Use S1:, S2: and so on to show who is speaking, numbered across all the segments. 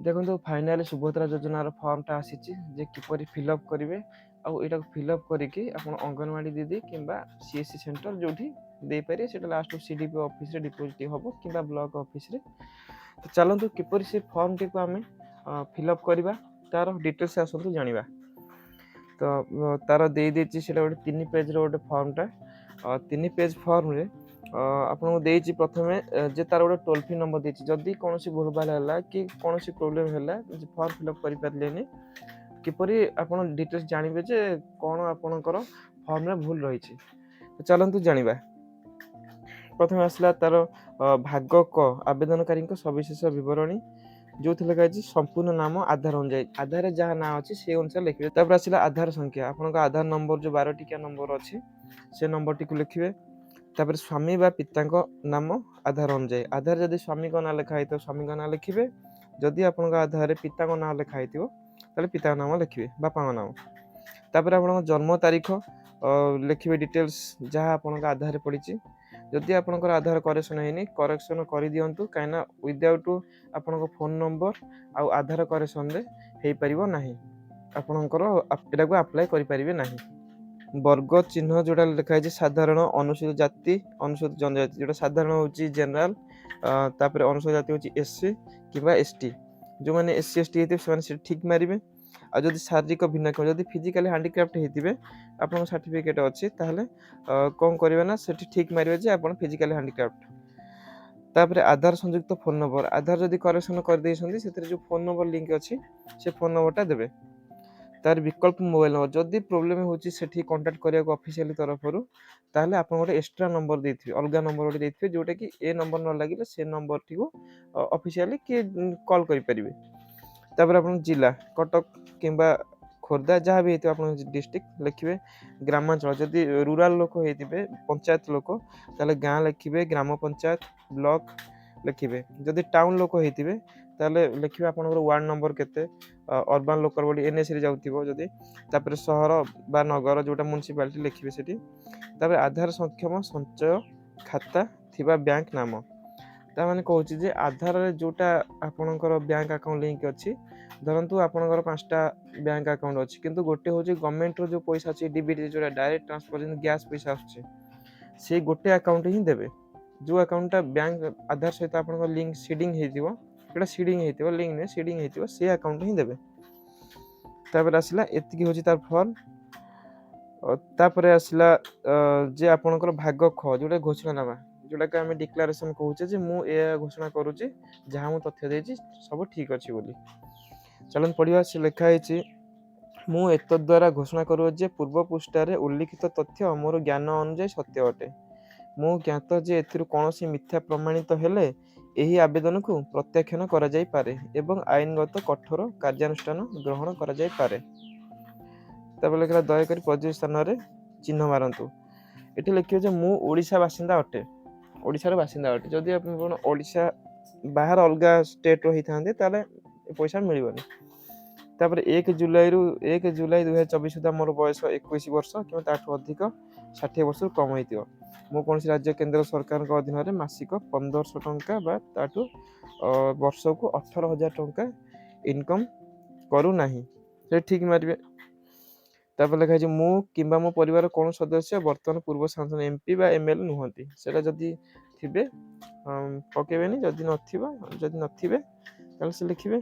S1: ଦେଖନ୍ତୁ, ଫାଇନାଲି ସୁଭଦ୍ରା ଯୋଜନାର ଫର୍ମଟା ଆସିଛି ଯେ କିପରି ଫିଲ୍ଅପ୍ କରିବେ ଆଉ ଏଇଟାକୁ ଫିଲ୍ଅପ୍ କରିକି ଆପଣ ଅଙ୍ଗନବାଡ଼ି ଦିଦି କିମ୍ବା ସିଏସସି ସେଣ୍ଟର ଯେଉଁଠି ଦେଇପାରିବେ। ସେଇଟା ଲାଷ୍ଟକୁ ସିଡିପିଓ ଅଫିସରେ ଡିପୋଜିଟ୍ ହେବ କିମ୍ବା ବ୍ଲକ ଅଫିସରେ। ତ ଚାଲନ୍ତୁ, କିପରି ସେ ଫର୍ମଟିକୁ ଆମେ ଫିଲ୍ଅପ୍ କରିବା, ତାର ଡିଟେଲ୍ସ ଆସନ୍ତୁ ଜାଣିବା। ତ ତାର ଦେଇଦେଇଛି ସେଇଟା ଗୋଟେ 3 ପେଜ୍ର ଗୋଟେ ଫର୍ମଟା। 3 ପେଜ୍ ଫର୍ମରେ ଆପଣଙ୍କୁ ଦେଇଛି ପ୍ରଥମେ ଯେ ତାର ଗୋଟେ ଟୋଲ୍ ଫ୍ରି ନମ୍ବର ଦେଇଛି। ଯଦି କୌଣସି ଭୁଲଭାଲ ହେଲା କି କୌଣସି ପ୍ରୋବ୍ଲେମ୍ ହେଲା, ଫର୍ମ ଫିଲ୍ଅପ୍ କରିପାରିଲେନି, କିପରି ଆପଣ ଡିଟେଲ୍ସ ଜାଣିବେ ଯେ କ'ଣ ଆପଣଙ୍କର ଫର୍ମରେ ଭୁଲ ରହିଛି। ତ ଚାଲନ୍ତୁ ଜାଣିବା। ପ୍ରଥମେ ଆସିଲା ତାର ଭାଗ କ, ଆବେଦନକାରୀଙ୍କ ସବିଶେଷ ବିବରଣୀ, ଯେଉଁଥିରେ ଲେଖା ହେଇଛି ସମ୍ପୂର୍ଣ୍ଣ ନାମ ଆଧାର ଅନୁଯାୟୀ। ଆଧାରରେ ଯାହା ନାଁ ଅଛି, ସେଇ ଅନୁସାରେ ଲେଖିବେ। ତାପରେ ଆସିଲା ଆଧାର ସଂଖ୍ୟା। ଆପଣଙ୍କ ଆଧାର ନମ୍ବର ଯେଉଁ 12 ଟିକିଆ ନମ୍ବର ଅଛି, ସେ ନମ୍ବରଟିକୁ ଲେଖିବେ। ତାପରେ ସ୍ୱାମୀ ବା ପିତାଙ୍କ ନାମ ଆଧାର ଅନୁଯାୟୀ। ଆଧାର ଯଦି ସ୍ୱାମୀଙ୍କ ନାଁ ଲେଖା ହେଇଥିବ, ସ୍ୱାମୀଙ୍କ ନାଁ ଲେଖିବେ। ଯଦି ଆପଣଙ୍କ ଆଧାରରେ ପିତାଙ୍କ ନାଁ ଲେଖା ହେଇଥିବ, ତାହେଲେ ପିତାଙ୍କ ନାମ ଲେଖିବେ, ବାପାଙ୍କ ନାମ। ତାପରେ ଆପଣଙ୍କ ଜନ୍ମ ତାରିଖ ଲେଖିବେ, ଡିଟେଲ୍ସ ଯାହା ଆପଣଙ୍କ ଆଧାରରେ ପଡ଼ିଛି। ଯଦି ଆପଣଙ୍କର ଆଧାର କରେକ୍ସନ୍ ହେଇନି, କରେକ୍ସନ୍ କରିଦିଅନ୍ତୁ, କାହିଁକିନା ୱିଦାଉଟ୍ ଆପଣଙ୍କ ଫୋନ୍ ନମ୍ବର ଆଉ ଆଧାର କରେକ୍ସନ୍ରେ ହେଇପାରିବ ନାହିଁ, ଆପଣଙ୍କର ଏଟାକୁ ଆପ୍ଲାଏ କରିପାରିବେ ନାହିଁ। ବର୍ଗ ଚିହ୍ନ ଯେଉଁଟା ଲେଖା ହେଇଛି, ସାଧାରଣ, ଅନୁସୂଚିତ ଜାତି, ଅନୁସୂଚିତ ଜନଜାତି। ଯେଉଁଟା ସାଧାରଣ ହେଉଛି ଜେନେରାଲ, ତାପରେ ଅନୁସୂଚିତ ଜାତି ହେଉଛି ଏସ୍ ସି କିମ୍ବା ଏସ୍ ଟି। ଯେଉଁମାନେ ଏସ୍ ସି, ଏସ୍ ଟି ହେଇଥିବେ, ସେମାନେ ସେଠି ଠିକ୍ ମାରିବେ। ଆଉ ଯଦି ଶାରୀରିକ ଭିନ୍ନକ୍ଷମ, ଯଦି ଫିଜିକାଲି ହ୍ୟାଣ୍ଡିକ୍ରାଫ୍ଟ ହେଇଥିବେ, ଆପଣଙ୍କ ସାର୍ଟିଫିକେଟ୍ ଅଛି, ତାହେଲେ କ'ଣ କରିବେ ନା ସେଠି ଠିକ୍ ମାରିବେ ଯେ ଆପଣ ଫିଜିକାଲି ହ୍ୟାଣ୍ଡିକ୍ରାଫ୍ଟ। ତାପରେ ଆଧାର ସଂଯୁକ୍ତ ଫୋନ୍ ନମ୍ବର। ଆଧାର ଯଦି କରେକ୍ସନ୍ କରିଦେଇଛନ୍ତି, ସେଥିରେ ଯେଉଁ ଫୋନ୍ ନମ୍ବର ଲିଙ୍କ ଅଛି, ସେ ଫୋନ୍ ନମ୍ବରଟା ଦେବେ। ତାର ବିକଳ୍ପ ମୋବାଇଲ ନମ୍ବର, ଯଦି ପ୍ରୋବ୍ଲେମ୍ ହେଉଛି ସେଠି କଣ୍ଟାକ୍ଟ କରିବାକୁ ଅଫିସିଆଲି ତରଫରୁ, ତାହେଲେ ଆପଣ ଗୋଟେ ଏକ୍ସଟ୍ରା ନମ୍ବର ଦେଇଥିବେ, ଅଲଗା ନମ୍ବର ଗୋଟେ ଦେଇଥିବେ, ଯେଉଁଟାକି ଏ ନମ୍ବର ନ ଲାଗିଲେ ସେ ନମ୍ବରଟିକୁ ଅଫିସିଆଲି କିଏ କଲ୍ କରିପାରିବେ। ତାପରେ ଆପଣ ଜିଲ୍ଲା କଟକ କିମ୍ବା ଖୋର୍ଦ୍ଧା, ଯାହା ବି ହେଇଥିବ ଆପଣଙ୍କ ଡିଷ୍ଟ୍ରିକ୍ଟ ଲେଖିବେ। ଗ୍ରାମାଞ୍ଚଳ, ଯଦି ରୁରାଲ ଲୋକ ହେଇଥିବେ, ପଞ୍ଚାୟତ ଲୋକ, ତାହେଲେ ଗାଁ ଲେଖିବେ, ଗ୍ରାମ ପଞ୍ଚାୟତ, ବ୍ଲକ ଲେଖିବେ। ଯଦି ଟାଉନ ଲୋକ ହେଇଥିବେ, ତାହେଲେ ଲେଖିବେ ଆପଣଙ୍କର ୱାର୍ଡ଼ ନମ୍ବର କେତେ, ଅର୍ବାନ ଲୋକାଲ ବଡି ଏନ୍ଏସିରେ ଯାଉଥିବ ଯଦି। ତାପରେ ସହର ବା ନଗର ଯେଉଁଟା ମ୍ୟୁନିସିପାଲିଟି ଲେଖିବେ ସେଠି। ତାପରେ ଆଧାର ସକ୍ଷମ ସଞ୍ଚୟ ଖାତା ଥିବା ବ୍ୟାଙ୍କ ନାମ। ତା ମାନେ କହୁଛି ଯେ ଆଧାରରେ ଯେଉଁଟା ଆପଣଙ୍କର ବ୍ୟାଙ୍କ ଆକାଉଣ୍ଟ ଲିଙ୍କ ଅଛି। ଧରନ୍ତୁ ଆପଣଙ୍କର ପାଞ୍ଚଟା ବ୍ୟାଙ୍କ ଆକାଉଣ୍ଟ ଅଛି, କିନ୍ତୁ ଗୋଟେ ହେଉଛି ଗଭର୍ଣ୍ଣମେଣ୍ଟର ଯେଉଁ ପଇସା ଅଛି, ଡିବିଟି, ଯେଉଁଟା ଡାଇରେକ୍ଟ ଟ୍ରାନ୍ସଫର, ଯେମିତି ଗ୍ୟାସ୍ ପଇସା ଆସୁଛି, ସେଇ ଗୋଟେ ଆକାଉଣ୍ଟ ହିଁ ଦେବେ, ଯେଉଁ ଆକାଉଣ୍ଟଟା ବ୍ୟାଙ୍କ ଆଧାର ସହିତ ଆପଣଙ୍କ ଲିଙ୍କ ସିଡ଼ିଂ ହେଇଥିବ। ଯେଉଁଟା ସିଡ଼ିଂ ହେଇଥିବ, ଲିଙ୍କ ନୁହେଁ, ସିଡ଼ିଂ ହେଇଥିବ, ସେ ଆକାଉଣ୍ଟ ହିଁ ଦେବେ। ତାପରେ ଆସିଲା, ଏତିକି ହେଉଛି ତାର ଫର୍ମ। ତାପରେ ଆସିଲା ଯେ ଆପଣଙ୍କର ଭାଗ ଖ, ଯେଉଁଟା ଘୋଷଣାନାମା, ଯେଉଁଟାକି ଆମେ ଡିକ୍ଲାରେସନ୍ କହୁଛେ ଯେ ମୁଁ ଏହା ଘୋଷଣା କରୁଛି, ଯାହା ମୁଁ ତଥ୍ୟ ଦେଇଛି ସବୁ ଠିକ୍ ଅଛି ବୋଲି। ଚାଲନ୍ତୁ ପଢ଼ିବା। ସେ ଲେଖା ହେଇଛି, ମୁଁ ଏତଦ୍ୱାରା ଘୋଷଣା କରୁଅଛି ଯେ ପୂର୍ବ ପୃଷ୍ଠାରେ ଉଲ୍ଲିଖିତ ତଥ୍ୟ ମୋର ଜ୍ଞାନ ଅନୁଯାୟୀ ସତ୍ୟ ଅଟେ। ମୁଁ ଜ୍ଞାତ ଯେ ଏଥିରୁ କୌଣସି ମିଥ୍ୟା ପ୍ରମାଣିତ ହେଲେ ଏହି ଆବେଦନକୁ ପ୍ରତ୍ୟାଖ୍ୟାନ କରାଯାଇପାରେ ଏବଂ ଆଇନଗତ କଠୋର କାର୍ଯ୍ୟାନୁଷ୍ଠାନ ଗ୍ରହଣ କରାଯାଇପାରେ। ତାପରେ ଲେଖିଲା, ଦୟାକରି ପ୍ରଯୁକ୍ତ ସ୍ଥାନରେ ଚିହ୍ନ ମାରନ୍ତୁ। ଏଠି ଲେଖିବ ଯେ ମୁଁ ଓଡ଼ିଶା ବାସିନ୍ଦା ଅଟେ, ଓଡ଼ିଶାର ବାସିନ୍ଦା ଅଟେ। ଯଦି ଆପଣ ଓଡ଼ିଶା ବାହାର ଅଲଗା ଷ୍ଟେଟ୍ର ହେଇଥାନ୍ତେ, ତାହେଲେ ଏ ପଇସା ମିଳିବନି। ତାପରେ 1 ଜୁଲାଇରୁ 1 ଜୁଲାଇ 2024 ସୁଦ୍ଧା ମୋର ବୟସ 21 ବର୍ଷ କିମ୍ବା ତାଠୁ ଅଧିକ, 60 ବର୍ଷରୁ କମ୍ ହେଇଥିବ। ମୁଁ କୌଣସି ରାଜ୍ୟ କେନ୍ଦ୍ର ସରକାରଙ୍କ ଅଧୀନରେ ମାସିକ 1500 ଟଙ୍କା ବା ତାଠୁ ବର୍ଷକୁ 18,000 ଟଙ୍କା ଇନକମ୍ କରୁନାହିଁ। ସେ ଠିକ୍ ମାରିବେ। ତାପରେ ଲେଖା ହେଇଛି, ମୁଁ କିମ୍ବା ମୋ ପରିବାର କୌଣସି ସଦସ୍ୟ ବର୍ତ୍ତମାନ ପୂର୍ବ ସାଂସଦ, ଏମ୍ପି ବା ଏମ୍ଏଲ୍ଏ ନୁହନ୍ତି। ସେଇଟା ଯଦି ଥିବେ ପକେଇବେନି, ଯଦି ନଥିବ, ଯଦି ନଥିବେ ତାହେଲେ ସେ ଲେଖିବେ,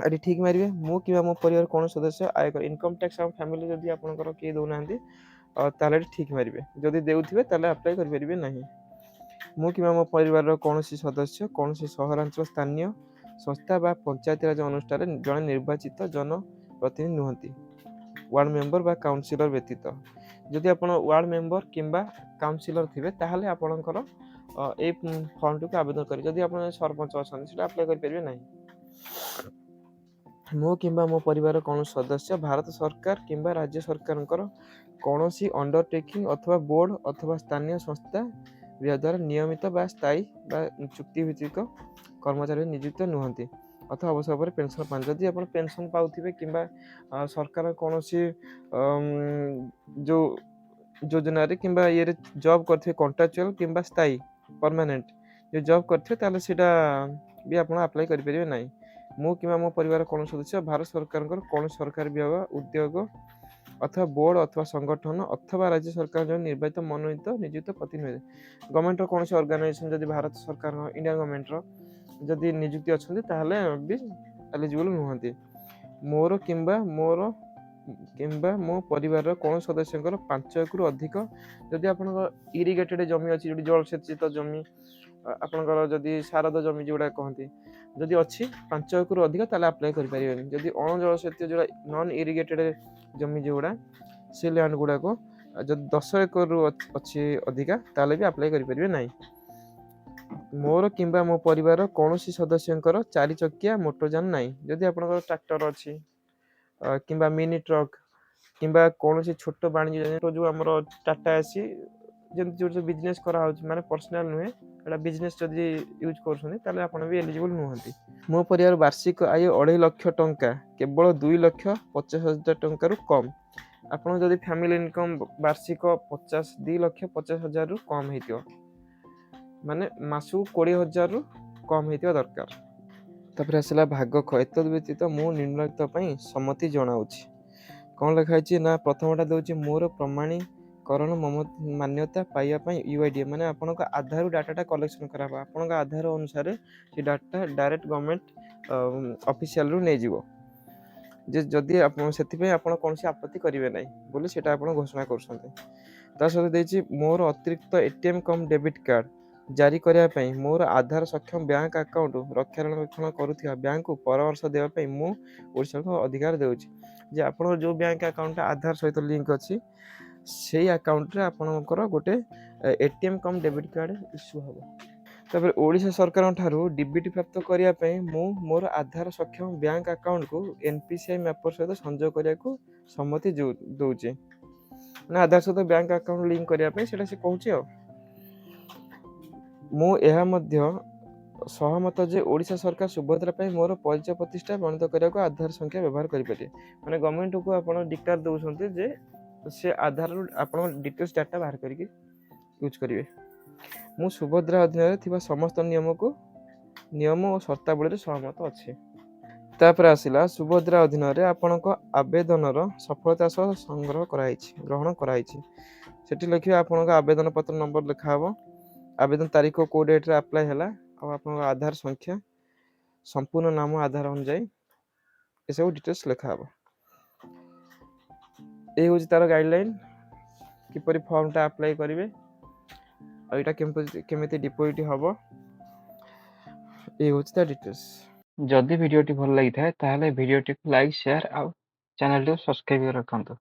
S1: ଏଠି ଠିକ୍ ମାରିବେ। ମୁଁ କିମ୍ବା ମୋ ପରିବାର କୌଣସି ସଦସ୍ୟ ଆୟକର, ଇନକମ୍ ଟ୍ୟାକ୍ସ ଆମ ଫ୍ୟାମିଲି ଯଦି ଆପଣଙ୍କର କିଏ ଦେଉନାହାନ୍ତି, ତାହେଲେ ଏଠି ଠିକ୍ ମାରିବେ। ଯଦି ଦେଉଥିବେ, ତାହେଲେ ଆପ୍ଲାଏ କରିପାରିବେ ନାହିଁ। ମୁଁ କିମ୍ବା ମୋ ପରିବାରର କୌଣସି ସଦସ୍ୟ କୌଣସି ସହରାଞ୍ଚଳ ସ୍ଥାନୀୟ ସଂସ୍ଥା ବା ପଞ୍ଚାୟତିରାଜ ଅନୁଷ୍ଠାନରେ ଜଣେ ନିର୍ବାଚିତ ଜନପ୍ରତିନିଧି ନୁହନ୍ତି, ୱାର୍ଡ଼ ମେମ୍ବର ବା କାଉନସିଲର ବ୍ୟତୀତ। ଯଦି ଆପଣ ୱାର୍ଡ଼ ମେମ୍ବର କିମ୍ବା କାଉନସିଲର ଥିବେ, ତାହେଲେ ଆପଣଙ୍କର ଏଇ ଫର୍ମଟିକୁ ଆବେଦନ କରିବେ। ଯଦି ଆପଣ ସରପଞ୍ଚ ଅଛନ୍ତି, ସେଟା ଆପ୍ଲାଏ କରିପାରିବେ ନାହିଁ। ମୁଁ କିମ୍ବା ମୋ ପରିବାରର କୌଣସି ସଦସ୍ୟ ଭାରତ ସରକାର କିମ୍ବା ରାଜ୍ୟ ସରକାରଙ୍କର କୌଣସି ଅଣ୍ଡରଟେକିଂ ଅଥବା ବୋର୍ଡ଼ ଅଥବା ସ୍ଥାନୀୟ ସଂସ୍ଥା ଦ୍ୱାରା ନିୟମିତ ବା ସ୍ଥାୟୀ ବା ଚୁକ୍ତିଭିତ୍ତିକ କର୍ମଚାରୀ ନିଯୁକ୍ତ ନୁହନ୍ତି ଅଥବା ଅବସର ପରେ ପେନସନ୍ ପାଆନ୍ତି। ଯଦି ଆପଣ ପେନସନ୍ ପାଉଥିବେ କିମ୍ବା ସରକାର କୌଣସି ଯେଉଁ ଯୋଜନାରେ କିମ୍ବା ଇଏରେ ଜବ୍ କରିଥିବେ, କଣ୍ଟ୍ରାଚୁଆଲ କିମ୍ବା ସ୍ଥାୟୀ ପରମାନେଣ୍ଟ ଯେଉଁ ଜବ୍ କରିଥିବେ, ତାହେଲେ ସେଇଟା ବି ଆପଣ ଆପ୍ଲାଏ କରିପାରିବେ ନାହିଁ। ମୁଁ କିମ୍ବା ମୋ ପରିବାର କୌଣସି ସଦସ୍ୟ ଭାରତ ସରକାରଙ୍କର କୌଣସି ସରକାରୀ ବିଭାଗ, ଉଦ୍ୟୋଗ ଅଥବା ବୋର୍ଡ ଅଥବା ସଂଗଠନ ଅଥବା ରାଜ୍ୟ ସରକାର ଜଣେ ନିର୍ବାଚିତ, ମନୋନୀତ, ନିଯୁକ୍ତ ପ୍ରତିନିଧି। ଗଭର୍ଣ୍ଣମେଣ୍ଟର କୌଣସି ଅର୍ଗାନାଇଜେସନ, ଯଦି ଭାରତ ସରକାରଙ୍କ, ଇଣ୍ଡିଆନ ଗଭର୍ଣ୍ଣମେଣ୍ଟର ଯଦି ନିଯୁକ୍ତି ଅଛନ୍ତି, ତାହେଲେ ବି ଏଲିଜିବଲ୍ ନୁହନ୍ତି। ମୋର କିମ୍ବା ମୋ ପରିବାରର କୌଣସି ସଦସ୍ୟଙ୍କର 5 ଏକରରୁ ଅଧିକ, ଯଦି ଆପଣଙ୍କ ଇରିଗେଟେଡ୍ ଜମି ଅଛି, ଯେଉଁଠି ଜଳସେଚିତ ଜମି, ଆପଣଙ୍କର ଯଦି ଶାରଦ ଜମି ଯେଉଁଗୁଡ଼ା କହନ୍ତି, ଯଦି ଅଛି 5 ଏକରରୁ ଅଧିକ, ତାହେଲେ ଆପ୍ଲାଏ କରିପାରିବେନି। ଯଦି ଅଣଜଳସେଚିତ, ଯେଉଁଟା ନନ୍ ଇରିଗେଟେଡ୍ ଜମି ଯେଉଁଗୁଡ଼ା, ସେ ଲ୍ୟାଣ୍ଡ ଗୁଡ଼ାକ ଯଦି 10 ଏକରରୁ ଅଛି ଅଧିକା, ତାହେଲେ ବି ଆପ୍ଲାଏ କରିପାରିବେ ନାହିଁ। ମୋର କିମ୍ବା ମୋ ପରିବାରର କୌଣସି ସଦସ୍ୟଙ୍କର ଚାରି ଚକିଆ ମୋଟରଯାନ ନାହିଁ। ଯଦି ଆପଣଙ୍କର ଟ୍ରାକ୍ଟର ଅଛି କିମ୍ବା ମିନି ଟ୍ରକ୍ କିମ୍ବା କୌଣସି ଛୋଟ ବାଣିଜ୍ୟ, ଯେଉଁ ଆମର ଟାଟା ଏସି ଯେମିତି, ଯେଉଁ ସବୁ ବିଜନେସ୍ କରାହେଉଛି, ମାନେ ପର୍ସନାଲ ନୁହେଁ, ଏଇଟା ବିଜନେସ୍ ଯଦି ୟୁଜ୍ କରୁଛନ୍ତି, ତାହେଲେ ଆପଣ ବି ଏଲିଜିବଲ୍ ନୁହନ୍ତି। ମୋ ପରିବାର ବାର୍ଷିକ ଆୟ 2.5 ଲକ୍ଷ ଟଙ୍କା, କେବଳ 2,50,000 ଟଙ୍କାରୁ କମ୍। ଆପଣ ଯଦି ଫ୍ୟାମିଲି ଇନକମ୍ ବାର୍ଷିକ 2,50,000ରୁ କମ୍ ହେଇଥିବ, ମାନେ ମାସକୁ 20,000ରୁ କମ୍ ହେଇଥିବା ଦରକାର। ତାପରେ ଆସିଲା ଭାଗ ଖ, ଏତଦ୍ ବ୍ୟତୀତ ମୁଁ ନିମ୍ନଲିଖିତ ପାଇଁ ସମ୍ମତି ଜଣାଉଛି। କ'ଣ ଲେଖା ହେଇଛି ନା, ପ୍ରଥମଟା ଦେଉଛି, ମୋର ପ୍ରମାଣୀକରଣ ମାନ୍ୟତା ପାଇବା ପାଇଁ ୟୁଆଇଡି, ମାନେ ଆପଣଙ୍କ ଆଧାରରୁ ଡାଟାଟା କଲେକ୍ସନ୍ କରାହେବ। ଆପଣଙ୍କ ଆଧାର ଅନୁସାରେ ସେ ଡାଟା ଡାଇରେକ୍ଟ ଗଭର୍ଣ୍ଣମେଣ୍ଟ ଅଫିସିଆଲରୁ ନେଇଯିବ ଯେ ଯଦି ଆପଣ ସେଥିପାଇଁ ଆପଣ କୌଣସି ଆପତ୍ତି କରିବେ ନାହିଁ ବୋଲି ସେଇଟା ଆପଣ ଘୋଷଣା କରୁଛନ୍ତି। ତା ସହିତ ଦେଇଛି, ମୋର ଅତିରିକ୍ତ ଏଟିଏମ୍ କମ୍ ଡେବିଟ୍ କାର୍ଡ଼ ଜାରି କରିବା ପାଇଁ ମୋର ଆଧାର ସକ୍ଷମ ବ୍ୟାଙ୍କ ଆକାଉଣ୍ଟ ରକ୍ଷଣାବେକ୍ଷଣ କରୁଥିବା ବ୍ୟାଙ୍କକୁ ପରାମର୍ଶ ଦେବା ପାଇଁ ମୁଁ ଓଡ଼ିଶାକୁ ଅଧିକାର ଦେଉଛି ଯେ ଆପଣଙ୍କର ଯେଉଁ ବ୍ୟାଙ୍କ ଆକାଉଣ୍ଟଟା ଆଧାର ସହିତ ଲିଙ୍କ ଅଛି, ସେଇ ଆକାଉଣ୍ଟରେ ଆପଣଙ୍କର ଗୋଟେ ଏଟିଏମ୍ କମ୍ ଡେବିଟ୍ କାର୍ଡ଼ ଇସ୍ୟୁ ହେବ। ତାପରେ, ଓଡ଼ିଶା ସରକାରଙ୍କ ଠାରୁ ଡିବିଟି ପ୍ରାପ୍ତ କରିବା ପାଇଁ ମୁଁ ମୋର ଆଧାର ସକ୍ଷମ ବ୍ୟାଙ୍କ ଆକାଉଣ୍ଟକୁ ଏନ୍ପିସିଆଇ ମ୍ୟାପର ସହିତ ସଂଯୋଗ କରିବାକୁ ସମ୍ମତି ଦେଉଛି। ମାନେ ଆଧାର ସହିତ ବ୍ୟାଙ୍କ ଆକାଉଣ୍ଟ ଲିଙ୍କ କରିବା ପାଇଁ ସେଇଟା ସେ କହୁଛି। ଆଉ ମୁଁ ଏହା ମଧ୍ୟ ସହମତ ଯେ ଓଡ଼ିଶା ସରକାର ସୁଭଦ୍ରା ପାଇଁ ମୋର ପରିଚୟ ପ୍ରତିଷ୍ଠା ପ୍ରମାଣିତ କରିବାକୁ ଆଧାର ସଂଖ୍ୟା ବ୍ୟବହାର କରିପାରିବେ। ମାନେ ଗଭର୍ଣ୍ଣମେଣ୍ଟକୁ ଆପଣ ଡିକ୍ଲାର ଦେଉଛନ୍ତି ଯେ ସେ ଆଧାରରୁ ଆପଣଙ୍କ ଡିଟେଲ୍ସ ଡାଟା ବାହାର କରିକି ୟୁଜ୍ କରିବେ। ମୁଁ ସୁଭଦ୍ରା ଅଧୀନରେ ଥିବା ସମସ୍ତ ନିୟମ ଓ ସର୍ତ୍ତାବଳୀରେ ସହମତ ଅଛି। ତାପରେ ଆସିଲା, ସୁଭଦ୍ରା ଅଧୀନରେ ଆପଣଙ୍କ ଆବେଦନର ସଫଳତା ସହ ସଂଗ୍ରହ କରାଯାଇଛି, ଗ୍ରହଣ କରାଯାଇଛି। ସେଠି ଲେଖିବେ, ଆପଣଙ୍କ ଆବେଦନ ପତ୍ର ନମ୍ବର ଲେଖାହେବ, ଆବେଦନ ତାରିଖ, କେଉଁ ଡେଟ୍ରେ ଆପ୍ଲାଏ ହେଲା, ଆଉ ଆପଣଙ୍କ ଆଧାର ସଂଖ୍ୟା, ସମ୍ପୂର୍ଣ୍ଣ ନାମ ଆଧାର ଅନୁଯାୟୀ, ଏସବୁ ଡିଟେଲ୍ସ ଲେଖାହେବ। ଏଇ ହେଉଛି ତାର ଗାଇଡ଼ଲାଇନ୍, କିପରି ଫର୍ମଟା ଆପ୍ଲାଏ କରିବେ ଆଉ ଏଇଟା କେମିତି କେମିତି ଡିପୋଜିଟ୍ ହେବ। ଏଇ ହେଉଛି ତା ଡିଟେଲ୍ସ। ଯଦି ଭିଡ଼ିଓଟି ଭଲ ଲାଗିଥାଏ, ତାହେଲେ ଭିଡ଼ିଓଟିକୁ ଲାଇକ୍, ସେୟାର ଆଉ ଚ୍ୟାନେଲଟିକୁ ସବସ୍କ୍ରାଇବ୍ କରି ରଖନ୍ତୁ।